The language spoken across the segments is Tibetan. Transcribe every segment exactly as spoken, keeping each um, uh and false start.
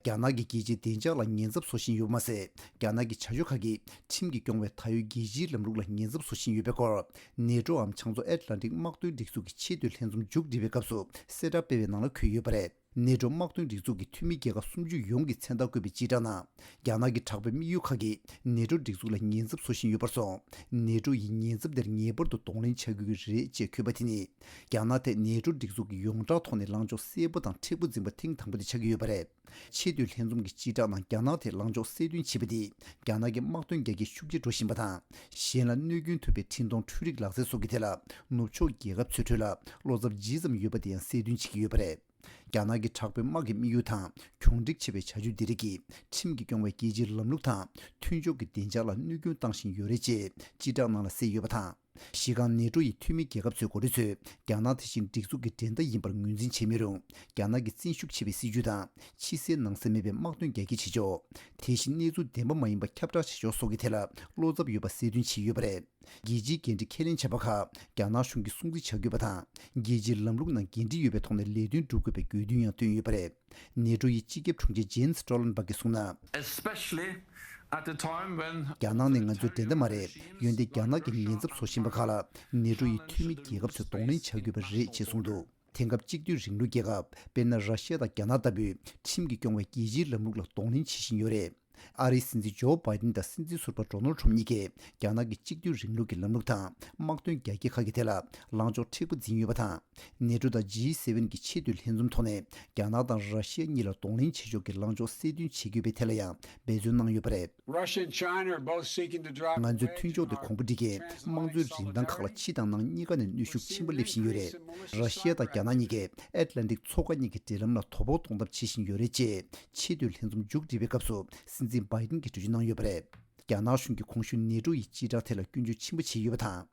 རྒྱ་ནག་གི་རྒྱལ་སྤྱིའི་བདེ་འཇགས་ལ་ཉེན་ཚབས་བཟོ་བཞིན་ཡོད་པ་མ་ཟད། རྒྱ་ནག་གི་བྱ་སྤྱོད་ཁག་གིས་ཁྲིམས་ཀྱིས་སྐྱོང་བའི་ད་ཡོད་རྒྱལ་སྤྱིའི་ལམ་ལུགས་ལ་ཉེན་ཚབས་བཟོ་བཞིན་ཡོད་པའི་སྐོར། ནེ་ཏྲོའམ་ཕྱག་མཛོད་ཨེཊ་ལན་ཊིག་དམག་དོན་སྒྲིག་འཛུགས་ཀྱི་ཆེས་མཐོའི་ལྷན་འཛོམས་མཇུག་སྒྲིལ་བའི་སྐབས་སུ་གསལ་བསྒྲགས་སྤེལ་བའི་ནང་ལ་འཁོད་ཡོད་པ་རེད། ནེ་ཏྲོ་དམག་དོན་སྒྲིག་འཛུགས་ཀྱི་འཐུས་མི་རྒྱལ་ཁབ་སུམ་ཅུ་ཡོངས་ཀྱི་མཚན་རྟགས་བཀོད་པའི་སྤྱི་བསྒྲགས་ནང་། རྒྱ་ནག་གི་དྲག་པོའི་དམིགས་ཡུལ་ཁག་གིས་ནེ་ཏྲོ་སྒྲིག་འཛུགས་ལ་ཉེན་ཚབས་བཟོ་བཞིན་ཡོད་པར་སོང་། ནེ་ཏྲོ་ཡིས་ཉེན་ཚབས་དེར་ངེས་པར་དུ་གདོང་ལེན་བྱ་དགོས་ཀྱི་རེད་ཅེས་འཁོད་པ་དེ་ནི། རྒྱ་ནག་ཐད་ནེ་ཏྲོ་སྒྲིག་འཛུགས་ཀྱི་ཡོངས་གྲགས་ཐོག་ནས་ལངས་ཕྱོགས་གསལ་པོ་དང་མཁྲེགས་པོ་འཛིན་པ་ཐེངས་དང་པོ་དེ་ཆགས་ཀྱི་ཡོད་པ་རེད། ཆེས་མཐོའི་ལྷན་འཛོམས་ཀྱི་སྤྱི་བསྒྲགས་ནང་རྒྱ་ནག་ཐད་ལངས་ཕྱོགས་གསལ་སྟོན་བྱས་པ་འདིས། རྒྱ་ནག་གི་དམག་དོན་རྒྱ་སྐྱེད་ཤུགས་ཆེ་འགྲོ་བཞིན་པ་དང་། གཞན་ལ་གནོད་སྐྱོན་ཐུབ་པའི་འཕྲིན་གཏོང་འཕྲུལ་རིག་ལག་རྩལ་སོགས་ཀྱི་ཐད་ལ། ནུབ་ཕྱོགས་རྒྱལ་ཁབ་ཚོའི་ཁྲོད་ལ་བློ་འཚབ་ཇི་ཙམ་ཡོད་པ་དེ་ཡང་གསལ་སྟོན་བྱེད་ཀྱི་ཡོད་པ་རེད། རྒྱ་ནག་གི་དྲག་པོའི་དམག་གི་དམིགས་ཡུལ་དང་གྱོང་སྒྲིག་ཆེ་བའི་བྱ་སྤྱོད་འདི་རིགས་ཀྱིས་ཁྲིམས་ཀྱིས་སྐྱོང་བའི་རྒྱལ་སྤྱིའི་ལམ་ལུགས་དང་མཐུན་ཕྱོགས་ཀྱི་བདེ་འཇགས་ལ་གནོད་སྐྱོན་བཏང་བཞིན་ཡོད་རེད་ཅེས་སྤྱི་བསྒྲགས་ནང་ལ་གསལ་ཡོད་པ་དང་། གཞི་རྐང་ནེ་ཏྲོ་ཡི་འཐུས་མི་རྒྱལ་ཁབ་ཚོའི་འགོ་ཁྲིད་ཚོས་རྒྱ་ནག་དེ་བཞིན་སྒྲིག་འཛུགས་ཀྱི་འགྲན་ཟླ་ཡིན་པར་ངོས་འཛིན་བྱེད་མི་རུང་། རྒྱ་ནག་གི་བཙན་ཤུགས་ཆེ་བའི་སྲིད་ཇུས་དང་ཕྱི་གསལ་ནང་གསལ་མེད་པའི་དམག་དོན་རྒྱ་སྐྱེད་བྱེད་ཕྱོགས། དེ་བཞིན་གནས་ཚུལ་བདེན་པ་མ་ཡིན་པ་ཁྱབ་བསྒྲགས་བྱེད་ཕྱོགས་སོགས་ཀྱི་ཐད་ལ་བློ་འཚབ་ཡོད་པ་གསལ་སྟོན་བྱས་ཡོད་པ་རེད། རྒྱལ་སྤྱིའི་འགན་འཁྲི་ཁས་ལེན་བྱས་པ་ཁག་རྒྱ་ནག་གཞུང་གིས་སྲུང་བརྩི་བྱ་དགོས་པ་དང་། རྒྱལ་སྤྱིའི་ལམ་ལུགས་ནང་འགན་འཁྲི་ཡོད་པའི་ཐོག་ནས་ལས་དོན་སྒྲུབ་དགོས་པའི་དགོས་འདུན་ཡང་བཏོན་ཡོད་པ་རེད། ནེ་ཏྲོ་ཡི་སྤྱི་ཁྱབ་དྲུང་ཆེ་ཇེན་སི་སྟོལ་ལན་སྦག་གིས་གསུངས་ན། Especially at a time when རྒྱ་ནག་ནི་ང་ཚོའི་འགྲན་ཟླ་མ་རེད། འོན་ཏེ་རྒྱ་ནག་གིས་ཉེན་ཚབས་བཟོ་བཞིན་པ་ཁག་ལ་ནེ་ཏྲོ་ཡི་འཐུས་མི་རྒྱལ་ཁབ་ཚོས་གདོང་ལེན་བྱ་དགོས་པ་རེད་ཅེས་གསུངས་འདུག་དེང་སྐབས་གཅིག་སྡུད་རིང་ལུགས་རྒྱལ་ཁབ་དཔེར་ན་ར་ཤི་ཡ་དང་རྒྱ་ནག་ལྟ་བུས་ཁྲིམས་ཀྱིས་སྐྱོང་བའི་རྒྱལ་སྤྱིའི་ལམ་ལུགས་ལ་གདོང་ལེན་བྱེད་བཞིན་ཡོད་རེད། ཨ་རིའི་སྲིད་འཛིན་ཇོ་བྷའི་ཏིན་དང་སྲིད་འཛིན་ཟུར་པ་ཌོ་ནལ་ཊམ་གཉིས་ཀས་རྒྱ་ནག་གི་གཅིག་སྡུད་རིང་ལུགས་ཀྱི་ལམ་ལུགས་དང་དམག་དོན་རྒྱ་སྐྱེད་ཁག་གི་ཐད་ལ་ལངས་ཕྱོགས་མཁྲེགས་པོ་འཛིན་ཡོད་པ་དང་། ནེ་ཏྲོ་དང་ཇི་སེ་ཝེན་གྱི་ཆེས་མཐོའི་ལྷན་འཛོམས་ཐོག་ནས་རྒྱ་ནག་དང་ར་ཤི་ཡ་གཉིས་ལ་གདོང་ལེན་བྱེད་ཕྱོགས་ཀྱི་ལངས་ཕྱོགས་གསལ་སྟོན་བྱེད་དགོས་པའི་ཐད་ལ་ཡང་འབད་བརྩོན་གནང་ཡོད་པ་རེད། Russia and China are both seeking to drive ང་ཚོས་མཐུན་ཕྱོགས་དེ་གོང་བུ་སྒྲིལ་གྱིས་དམངས་གཙོའི་རིན་ཐང་ཁག་ལ་ཕྱི་དང་ནང་གཉིས་ཀ་ནས་གནོན་ཤུགས་ཆེན་པོ་སླེབས་བཞིན་ཡོད་རེད། ར་ཤི་ཡ་དང་རྒྱ་ནག་གཉིས་ཀས་ཨེཊ་ལན་ཊིག་མཚོ་ཁ་གཉིས་ཀྱི་འབྲེལ་ལམ་ལ་དོ་ཕོག་གཏོང་ཐབས་བྱེད་བཞིན་ཡོད་རེད་ཅེས་ཆེས་མཐོའི་ལྷན་འཛོམས་མཇུག་སྒྲིལ་བའི་སྐབས་སུ་སྲིད་འཛིན་བྷའི་ཏིན་གྱིས་འགྲེལ་བརྗོད་གནང་ཡོད་པ་རེད། རྒྱ་ནག་གཞུང་གིས་གོང་ཞུས་ནེ་ཏྲོ་ཡི་སྤྱི་བསྒྲགས་ཐད་ལ་སྐྱོན་བརྗོད་ཆེན་པོ་བྱས་ཡོད་པ་དང་།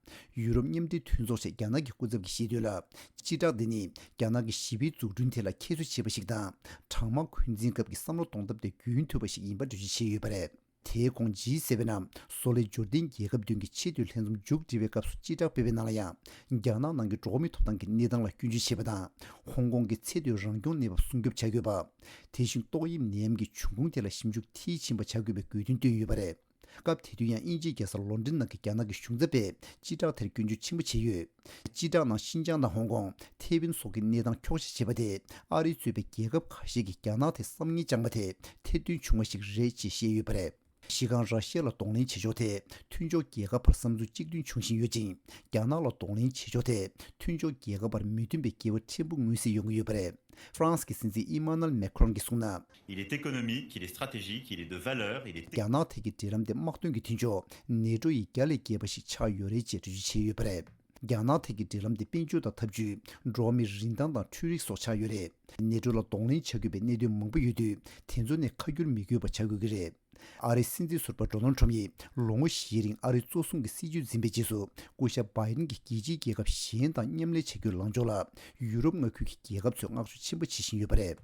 ཡུ་རོབ་མཉམ་འབྲེལ་མཐུན་ཚོགས་ཞེས་རྒྱ་ནག་གི་སྐུ་ཚབ་ཀྱིས་བཤད་དོན་ལ། སྤྱི་བསྒྲགས་འདི་ནི་རྒྱ་ནག་གི་ཞི་བའི་འཛུགས་སྐྲུན་ཐད་ལ་ཁྱད་གསོད་བྱས་པ་ཞིག་དང་། གྲང་དམག་འཁོན་འཛིན་སྐབས་ཀྱི་བསམ་བློ་གཏོང་ཐབས་དེ་རྒྱུན་མཐུད་པ་ཞིག་ཡིན་པ་འགྲེལ་བརྗོད་བྱས་ཡོད་པ་རེད། དེའི་གོང་ཇི་སེ་ཝེན་ནམ་བཟོ་ལས་འབྱོར་ལྡན་རྒྱལ་ཁབ་བདུན་གྱི་ཆེས་མཐོའི་ལྷན་འཛོམས་མཇུག་སྒྲིལ་བའི་སྐབས་སུ་སྤྱི་བསྒྲགས་སྤེལ་བའི་ནང་ལ་ཡང་། རྒྱ་ནག་ནང་གི་འགྲོ་བ་མིའི་ཐོབ་ཐང་གི་གནས་སྟངས་ལ་སྐྱོན་བརྗོད་བྱས་པ་དང་། ཧོང་ཀོང་གི་ཚད་མཐོའི་རང་སྐྱོང་གནས་བབ་སྲུང་སྐྱོབ་བྱ་དགོས་པ། དེ་བཞིན་ཏོག་དབྱིབས་ནད་ཡམས་ཀྱི་འབྱུང་ཁུངས་ཐད་ལ་ཞིབ་འཇུག་མཐིལ་ཕྱིན་པ་བྱ་དགོས་པའི་དགོས་འདུན་བཏོན་ཡོད་པ་རེད། སྐབས་དེ་དུས་ཡང་དབྱིན་ཇིའི་རྒྱལ་ས་ལོན་ཌོན་ནང་གི་རྒྱ་ནག་གི་གཞུང་ཚབ་པས་སྤྱི་བསྒྲགས་དེར་སྐྱོན་བརྗོད་ཆེན་པོ་བྱས་ཡོད། སྤྱི་བསྒྲགས་ནང་ཤིན་ཅང་དང་ཧོང་ཀོང་། ཐེ་ཝན་སོགས་ཀྱི་གནས་སྟངས་འཁྱོག་བཤད་བྱས་པ་དེ། ཨ་རི་གཙོས་པའི་རྒྱལ་ཁབ་ཁ་ཤས་ཀྱིས་རྒྱ་ནག་ཐད་བསམ་ངན་བཅངས་པ་དེ་ཐེར་འདོན་བྱུང་བ་ཞིག་རེད་ཅེས་བཤད་ཡོད་པ་རེད། གཞི་རྐང་ར་ཤི་ཡ་ལ་གདོང་ལེན་བྱེད་ཕྱོགས་དེ་མཐུན་ཕྱོགས་རྒྱལ་ཁབ་བར་བསམ་ཚུལ་གཅིག་མཐུན་བྱུང་བཞིན་ཡོད་ཅིང་། རྒྱ་ནག་ལ་གདོང་ལེན་བྱེད་ཕྱོགས་དེ་མཐུན་ཕྱོགས་རྒྱལ་ཁབ་བར་མི་མཐུན་པའི་འགལ་བ་ཕྲན་བུ་མངོན་གསལ་ཡོང་གི་ཡོད་པ་རེད། ཧྥ་རན་སི་གི་སྲིད་འཛིན་ཨི་མ་ནུ་ཨེལ་མེ་ཁ་རོན་གྱིས་གསུངས་ན། Il est économique, il est stratégique, il est de valeur, il est རྒྱ་ནག་ཐད་ཀྱི་འབྲེལ་ལམ་དེ་དམག་དོན་གྱི་མཐུན་ཕྱོགས་ནེ་ཏྲོ་ཡི་རྒྱ་ལས་བརྒལ་བ་ཞིག་ཆགས་ཡོད་རེད་ཅེས་འགྲེལ་བརྗོད་བྱས་ཡོད་པ་རེད། རྒྱ་ནག་ཐད་ཀྱི་འབྲེལ་ལམ་དེ་དཔལ་འབྱོར་དང་འཐབ་ཇུས། འགྲོ་བ་མིའི་རིན་ཐང་དང་འཕྲུལ་རིག་སོགས་ཆགས་ཡོད་རེད། ནེ་ཏྲོ་ལ་གདོང་ལེན་བྱ་དགོས་པའི་གནད་དོན་མང་པོ་ཡོད་དུས། དེ་ཚོ་ནས་ཁ་བསྒྱུར་མི་དགོས་པ་བྱ་དགོས་ཀྱི་རེད། ཨ་རིའི་སྲིད་འཛིན་ཟུར་པ་ཌོ་ནལ་ཊམ་ཡིས་ལོ་ངོ་བཞིའི་རིང་ཨ་རི་གཙོ་བཟུང་གི་སྲིད་ཇུས་འཛིན་པའི་རྗེས་སུ། སྐུ་ཞབས་བྷའི་ཏིན་གྱིས་རྒྱལ་སྤྱིའི་རྒྱལ་ཁབ་གཞན་དང་མཉམ་ལས་བྱ་རྒྱུའི་ལངས་ཕྱོགས་ལ། ཡུ་རོབ་མངའ་ཁུལ་གྱི་རྒྱལ་ཁབ་ཚོས་བསྔགས་བརྗོད་ཆེན་པོ་བྱེད་བཞིན་ཡོད་པ་རེད།